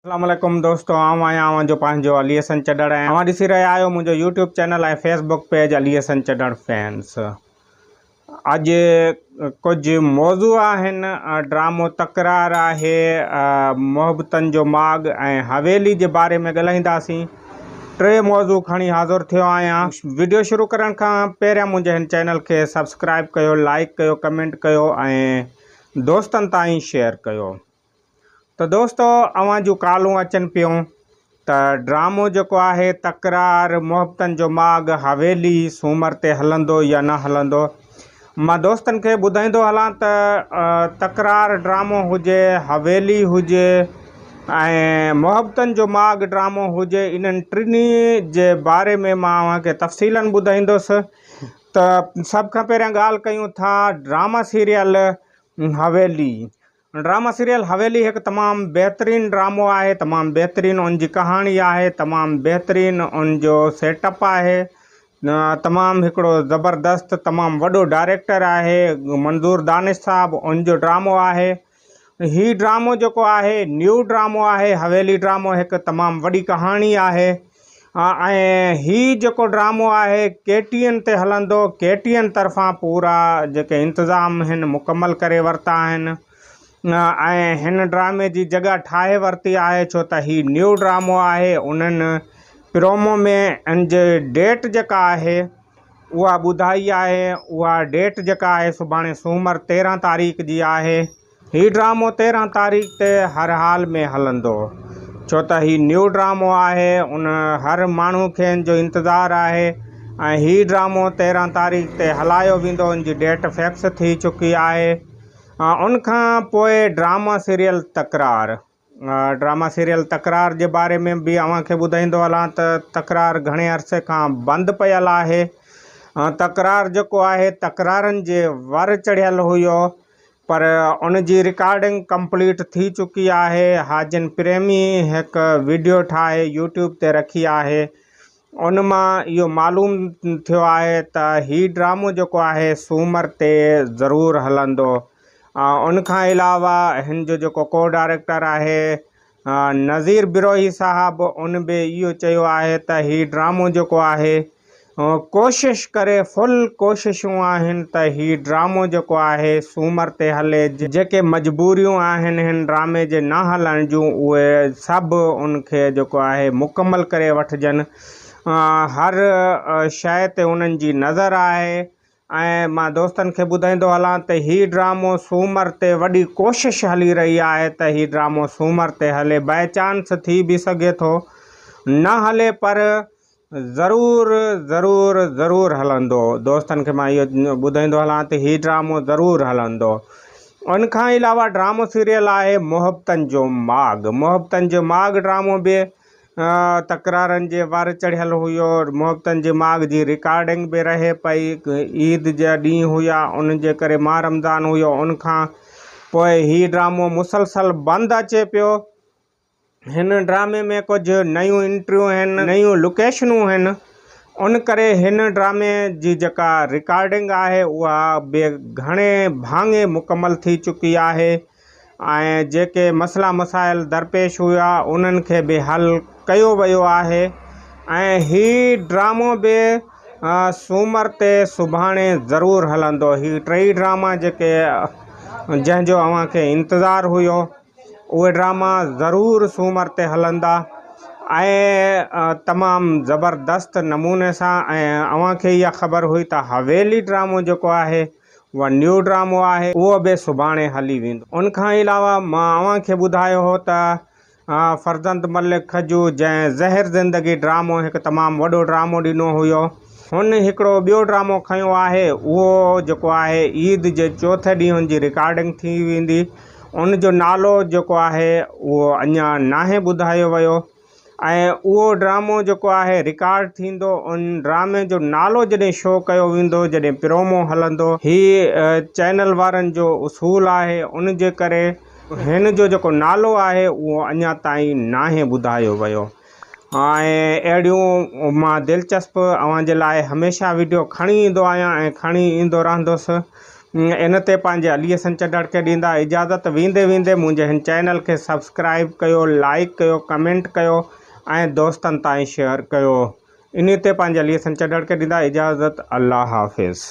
السلام عليڪم دوستو آئون آهيان اوهان جو پنهنجو علي حسن چڍڙ ۽ اوهان ڏسي رهيا آهيو منهنجو YouTube channel ۽ Facebook page Ali Hassan Chadhar fans. اڄ ڪجهه موضوع آهن، ڊرامو تڪرار آهي، محبتن جو ماڳ ۽ حويلي جي باري ۾ ڳالهائينداسين. ٽي موضوع کڻي حاضر ٿيو آهيان. وڊيو شروع ڪرڻ کان پهريان منهنجي هن چينل کي سبسڪرائب ڪيو، لائيڪ ڪيو، ڪمينٽ ڪيو ۽ دوستن تائين شيئر ڪيو. ته دوستو اوهان جون ڪالون اچن پيون ته ڊرامو جيڪو آهي تڪرار محبتن جو ماڳ حويلي سومر تي هلندو يا نه هلندو مان دوستن کي ٻڌائيندو هلان ته تڪرار ڊرامو هجي حويلي هجي ۽ محبتن جو ماڳ ڊرامو هجي انهن ٽنهي جي باري ۾ مان اوهان کي تفصيلن ٻڌائيندس ته سڀ کان پهريان ڳالهه ڪيون ٿا drama serial Haveli drama serial Haveli هڪ تمام بهترين ڊرامو آهي تمام بهترين ان جي ڪهاڻي آهي تمام بهترين ان جو سيٽ اپ آهي تمام هڪڙو زبردست تمام وڏو ڊائريڪٽر آهي منظور دانش صاحب ان جو ڊرامو آهي هي ڊرامو جيڪو آهي نيو ڊرامو آهي حويلي ڊرامو هڪ تمام وڏي ڪهاڻي آهي ۽ هي جيڪو ڊرامو آهي ڪي ٽي اين تي هلندو ڪي ٽي اين طرفان پورا جيڪي انتظام هن مڪمل ڪري ورتا آهن ۽ هن ڊرامي جي جڳهه ٺاهي ورتي آهي ڇو ته هي نيو ڊرامو آهي انهن پرومو ۾ ان جي ڊيٽ جيڪا آهي اها ٻڌائي آهي اها ڊيٽ جيڪا آهي سڀاڻي سومر تيرهن تاريخ جي آهي هي ڊرامو تيرهن تاريخ تي هر حال ۾ هلندو ڇو ته هي نيو ڊرامو آهي ان هر ماڻهو کي ان جو انتظار آهي ۽ هي ڊرامو تيرهن تاريخ تي هلايو ويندو ان جي ڊيٽ فڪس ٿي چڪي آهي ان کان پوء ڊراما سيريل تڪرار ڊراما سيريل تڪرار جي باري ۾ به اوهان کي ٻڌائيندو هلان ته تڪرار گهڻي عرصي کان بند پيل آهي. تڪرار جيڪو آهي تڪرارن جي ور چڙهيل هيو پر ان جي رڪارڊنگ ڪمپليٽ ٿي چڪي آهي. حاجن پريمي هڪ وڊيو ٺاهي يوٽيوب تي رکي آهي ان مان اهو معلوم ٿيو آهي ته هي ڊرامو جيڪو آهي سومر تي ضرور هلندو. ان کان علاوه هن جو جيڪو ڪو ڊائريڪٽر آهي نذير بروهي صاحب ان به اهو چيو آهي ته هي ڊرامو جيڪو آهي ڪوشش ڪري فل ڪوششون آهن ته هي ڊرامو جيڪو آهي سومر تي هلي جيڪي مجبوريون آهن هن ڊرامي جي نه هلڻ جون اهي سڀ ان کي جيڪو آهي مڪمل ڪري وٺجن هر شيء تي انهن جي نظر آهي ۽ مان دوستن کي ٻڌائيندو هلان ته هي ڊرامو سومر تي وڏي ڪوشش هلي رهي آهي ته هي ڊرامو سومر تي هلي بائي چانس ٿي به سگهي ٿو نه هلي پر ضرور ضرور ضرور هلندو دوستن کي مان اهو ٻڌائيندو هلان ته هي ڊرامو ضرور هلندو ان کان علاوه ڊرامو سيريل آهي محبتن جو ماڳ محبتن جو ماڳ ڊرامو به تڪرارن جي ور چڙهيل هيو محبتن جي ماڳ جي رڪارڊنگ به رهي پئي عيد جا ڏينهن هيا ان جي ڪري ماه رمضان هيو ان کان پوء هي ڊرامو مسلسل بند اچي پيو هن ڊرامي ۾ ڪجهه نيون انٽريون هن، نيون لوڪيشنون هن، ان ڪري هن ڊرامي جي جيڪا رڪارڊنگ آهي اها به گهڻي ڀاڱي مڪمل ٿي چڪي آهي ۽ جيڪي مسئلا مسائل درپيش هيا انهن کي به حل ڪيو ويو آهي ۽ هي ڊرامو به سومر تي سڀاڻي ضرور هلندو. هي ٽئي ڊراما جيڪي جنهن جو اوهان کي انتظار هيو. اهي ڊراما ضرور سومر تي هلندا ۽ تمام زبردست نموني سان ۽ اوهان کي اها خبر هئي ته حويلي ڊرامو جيڪو آهي اها نيو ڊرامو آهي اهو به سڀاڻي هلي ويندو. ان کان علاوه مان اوهان کي ٻڌايو هو ته فرزند ملڪ کجو جنهن زهر زندگي ڊرامو هڪ تمام وڏو ڊرامو ڏنو هيو هن هڪڙو ٻيو ڊرامو کنيو آهي اهو جيڪو آهي عيد جي چوٿين ڏينهن جي رڪارڊنگ ٿي ويندي ان جو نالو جيڪو آهي اهو اڃا ناهي ٻڌايو ويو ۽ اهو ڊرامو جيڪو آهي رڪارڊ ٿيندو ان ڊرامي جو نالو جڏهن شو ڪيو ويندو جڏهن پرومو هلندو هي چينل وارن جو اصول آهي ان جي ڪري هن جو جيڪو نالو آهي اهو اڃا تائين ناهي ٻڌايو ويو ۽ اهڙيون مان دلچسپ اوهان جي لاء هميشه ويڊيو کڻي ايندو آهيان ۽ کڻي ايندو رهندس. ان تي پنهنجي علي حسن چڍڙ کي ڏيندا اجازت ويندي ويندي منهنجي هن چينل کي سبسڪرائيب ڪيو لائيڪ ڪيو ڪمينٽ ڪيو ۽ دوستن تائين شيئر ڪيو انهي تي پنهنجي علي حسن چڍڙ کي ڏيندا اجازت الله حافظ.